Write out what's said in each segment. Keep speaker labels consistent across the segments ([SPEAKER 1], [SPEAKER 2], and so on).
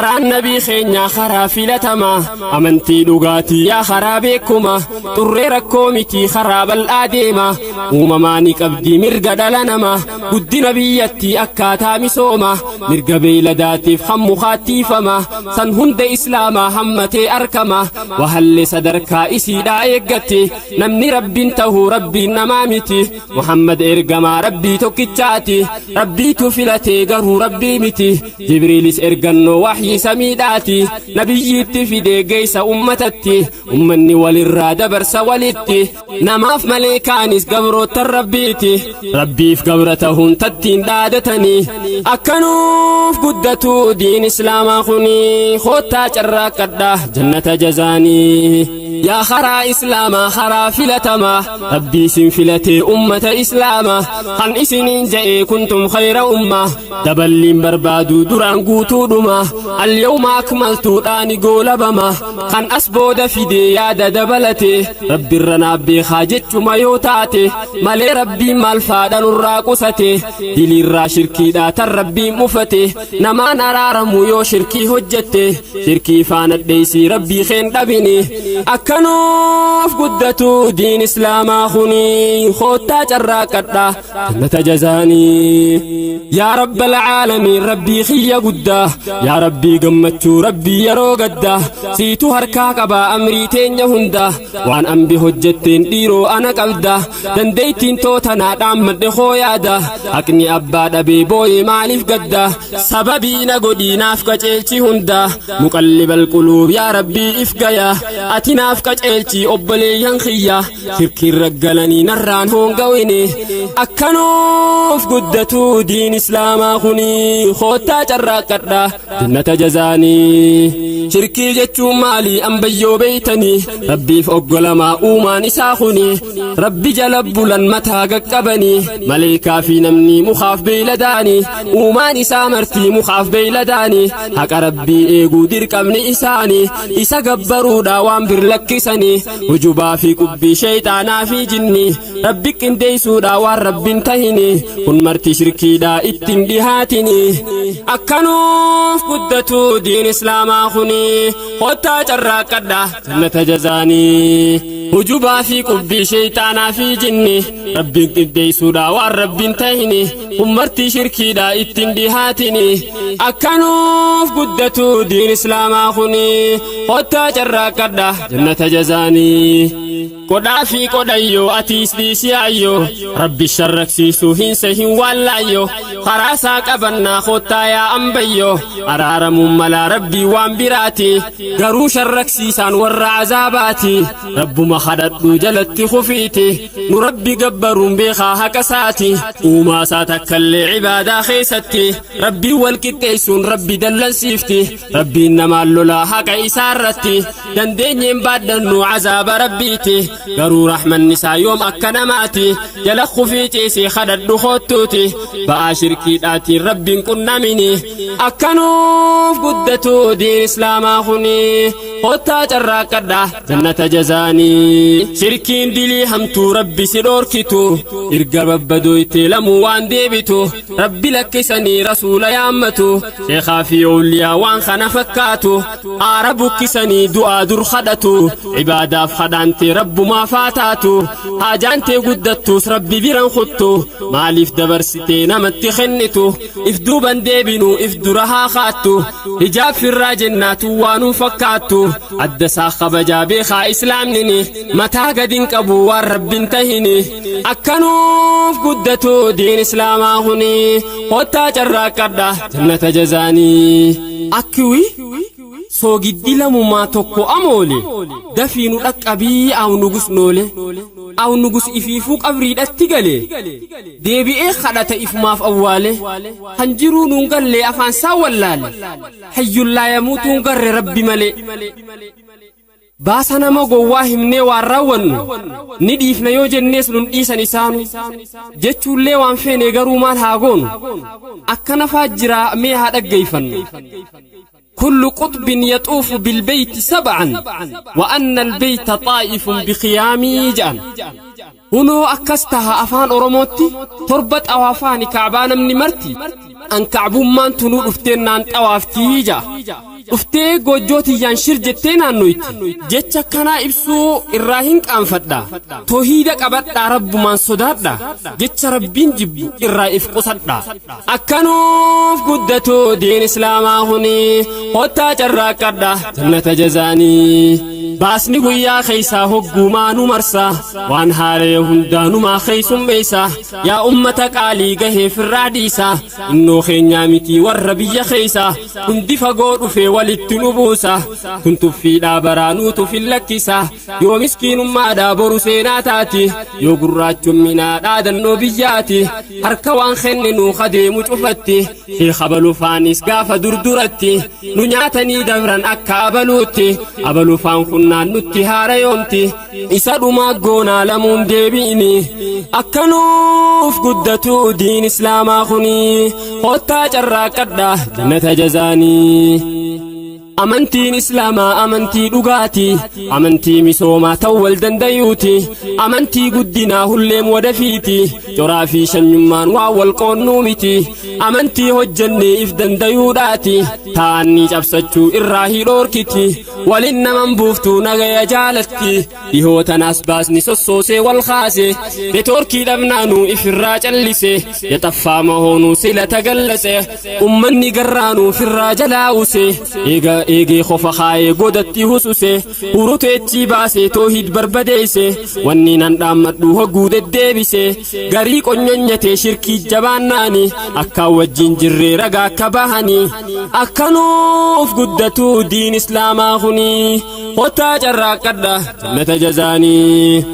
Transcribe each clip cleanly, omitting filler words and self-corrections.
[SPEAKER 1] Karaan nabii keenyaa karaa filatamaa amantii dhugaatii yaa karaa beekuma xurree rakkoo miti karaa bal'aa deema uumamaa ni qabdi mirga dhala namaa guddina biyyattii akkaataa misooma mirga beeyladaatiif kan mukaattiifama san hunda islaamaa hammatee arkama wahallee sadarkaa isiidhaa eeggatti namni rabbiin tahuu rabbiin namaa miti Muhammad ergamaa rabbii tokkichaati rabbiitu filatee garuu rabbii miti Jibriilis ergannoo waxyii samiidhaati nabiyyiitti fidee geessa ummatatti ummanni walirraa dabarsa walitti namaaf malee kaanis gabroottan rabbiiti rabbiif gabra tahuun tattiin dhaadatanii akkanuuf guddatu diin islaamaa kuni koottaa carraaqqadha jannata jazaanii yaa karaa islaamaa karaa filatamaa rabbii isin filatee ummata islaamaa kan isiniin ja'ee kuntum khayra ummaa daballiin barbaadu duraan guutuudhuma alyawma akmaltuudhaani goolabama kan as booda fidee yaada dabalate rabbirra naaf beekaa jechuma yoo taate malee rabbiin maal faadha nurraa qusate diliirraa shirkiidhaa tan rabbiin mufate namaan araaramu yoo shirkii hojjette shirkii faana dheeysii rabbii keen dhabini akkanuuf guddatu diin islaamaa kuni koottaa carraaqadha jannata jazaanii yaa rabbal caalamiin rabbii kiyya guddaa yaa rabbii gammachuu rabbii yeroo gaddaa siitu harkaa qabaa amrii teenya hundaa waan ambi hojjetteen dhiiroo ana qabda dandeeytiin tootanaa dhaammadhe koo yaada haqni abbaa dhabee booyee maaliif gadda sababii na godhii naaf qaceelchi hundaa muqallibal quluub yaa rabbii if gaya ati naaf qaceelchi obboleeyyan kiyya shirkiin raggalanii narraan hoongawini akkanuuf guddatu diin islaamaa kuni koottaa carraaqqadha jannata jazaanii shirkii jechuun maali ambayyoo beeytanii rabbiif oggolamaa uumaan isaa kuni rabbi jala bulan mataa qaqqabanii maleekaa fi namni mukaaf beeyladaanii uumaan isaa martii mukaaf beeyladaanii haqa rabbii eeguu dirqamni isaanii isa gabbaruudha waan bir lakkisanii hujubaa fi qubbii sheeyxaanaa fi jinni rabbi qindeessuudha waan rabbiin tahini kun marti shirkiidha ittiin dhihaatini akkanuuf guddatu diin islaamaa kuni kottaa carraaqqadha jannata jazaanii hujubaa fi qubbii sheeyxaanaa fi jinni rabbiin qindeessuudha waan rabbiin tahini kun marti shirkiidha ittiin dhihaatini akkanuuf guddatu diin islaamaa kuni kottaa carraaqqadha jannata jazaanii qodhaa fi qodhayyoo atiis dhiisii ayyoo rabbi sharraksiisuu hin sehin waallaayyoo karaa isaa qabannaa kottaa yaa ambayyoo araaramuun malaa rabbii waan biraati garuu sharraksiisaan warra azaabaati rabbuma kadhadhuu jalatti kufiiti nu rabbi gabbaruun beekaa haqa isaati uumaa isaa takkallee cibaadaa keessatti rabbiin wal qixxeessuun rabbi dallansiifti rabbiin namaan lolaa haqa isaa irratti dandeenyeen baadhannu azaaba rabbiiti garuu rahmanni isaa yoom akka namaati jala kufii ciisii kadhadhu koottuuti ba'aa shirkiidhaatiin rabbiin qunnamini akkanuuf guddatu diin islaamaa kuni kottaa carraaqqadha jannata jazaanii shirkiin dilii hamtuu rabbi si dhoorkitu erga babbadoytee lamuu waan deebitu rabbi lakkisanii rasuula yaammatu sheekaa fi ooliyaa waan kana fakkaatu aara bukkisanii du'aa dur kadhatu ibaadaaf kadhaantee rabbumaa faataatu haajaantee guddattuus rabbi biran kuttu maaliif dabarsitee namatti kennitu if duuban deebinu if dura haa kaattu hijaab firraa jennaatu waanuu fakkaattu adda isaa kabajaa beekaa islaamnini mataa gadin qabu waan rabbin tahini akkanuuf guddatu diin islaamaa kuni kottaa carraaqqadha jannata jazaanii akkiwi soogiddi lamumaa tokko amoole dafiinu dhaqqabii aw nugus noole aw nugus ifiifuu qabriidhatti gale deebi'ee kadhata ifumaaf awwaale kan jiruu nuun gallee afaan isaa wallaale hayyullaa yamuutuun garre rabbi malee baasa nama gowwaa himnee waan raawwannu ni dhiifna yoo jennees nun dhiisan isaanu jechuullee waan feene garuu maal haa goonu akkana faa jiraa mee haa dhaggeeyfannu كل قطب يطوف بالبيت سبعا وأن البيت طائف بقيامي جأن hunoo akkas taha afaan oromootti torba xawaafaani kacbaa namni marti an kacbummaan tunuu dhufteen naan xawaaftii ja'a. Dhuftee goojjoo tiyyaan shir jettee naannoyti. Jecha akkanaa ibsuu irraa hin qaanfadha. Toohiida qabadhaa rabbumaan sodaadha. Jecha rabbiin jibbu irraa if qusadha. Akkanuuf guddatu diin islaamaa kuni kottaa carraaqqadha jannata jazaanii. Baasni guyyaa keessaa hogguumaa nu marsa waan haaree hundaanumaa keessummeessa yaa ummata qaalii gahee firraa dhiisa innoo keenyaa miti warra biyya keessa hundi fagoo dhufee walitti nu buusa kun tuffiidhaa baraanuutu fillakkisa yoo miskiinummaadhaa boru seenaa taati yoo gurraachumminaa dhaadannoo biyyaati harka waan kenninuu kadeemu cufatti sheekh abalufaanis gaafa durduratti nu nyaatanii dabran akka abaluutti abalufaan kunnaan nutti haara yoomti isa dhumaa goonaa lamuun deebi'ini akkanuuf guddatu diin islaamaa kuni kottaa carraaqqadha jannata jazaanii. Amantiin Islaamaa amantii dhugaati. Amantii misoomaa ta'uu wal dandayuuti. Amantii guddinaa hulleem wadafiiti. Coraa fi shanyummaan waan wal qoonnuu miti. Amantii hojjennee if dandayuudhaati. Taa'anii cabsachuu irraa hidhoorkiti. Walin naman buuftuu nagaya jaalatti. Dhihoo tanaas baasni sossoosee wal kaase. Netoorkii dhabnaanuu ifirraa callise. Yaxaffaa mahoonuu sila tagallase. Ummanni garraanuu firraa jalaawuse. Eega eegee qofa kaayee godatti hususe. Huruteechii baasee toohid barbadeesse. Wanni nan dhaammadhu hogguu deddeebise. Garii qonyonyatee shirkii jabaannaani. Akkaan wajjin jirree ragaa akka bahanii. Akkanuuf guddatu diin islaamaa kuni. Kottaa carraaqqadha jannata jazaanii.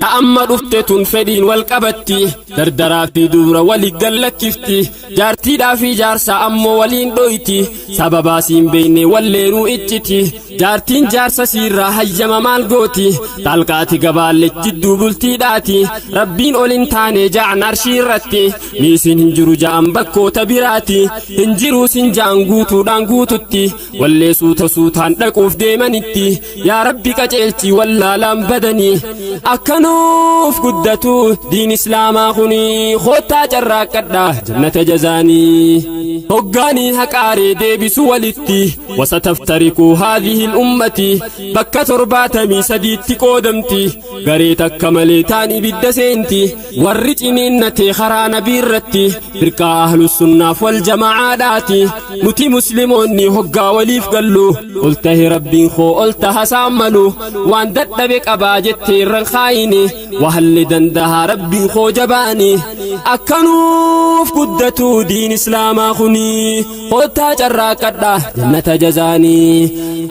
[SPEAKER 1] Ta amma dhufte tun fedhiin wal qabatti. Dardaraa fi dubra wali gallakkifti. Jaartiidhaa fi jaarsa ammoo waliin dhoyti. Sababaa siin beekne walleenuu icciti. Jaartiin jaarsa siirraa hayyama maal gooti. Xalqaati gabaalle jidduu bultiidhaati. Rabbiin ol hin taane ja'an arshii irratti. Miisiin hin jiru ja'an bakkoota biraati. Hin jiruu sin ja'an guutuudhaan guututti. Wallee suuta suutaan dhaquuf deemanitti. Yaa Rabbi qaceelchi wallaalaan badanii. Akkanuuf guddatu diin islaamaa kuni kottaa carraaqqadha jannata jazaanii. Hoggaanii haqaaree deebisu walitti. Wasataftariquu haadhihi ummati bakka 73tti qoodamti. Garee takka malee taan ibidda seenti. Warri ciniinnatee karaa nabii irratti firqaa ahlus sunnaaf wal jamacaadhaati. Nuti musliimoonni hoggaa waliif gallu ol tahe rabbiin koo ol taha saammalu waan dadhabe qabaa jettee irran kaayini wahalli dandahaa rabbiin koo jabaani akkanuuf guddatu diin islaamaa kuni kottaa carraaqqadha jannata jazaanii.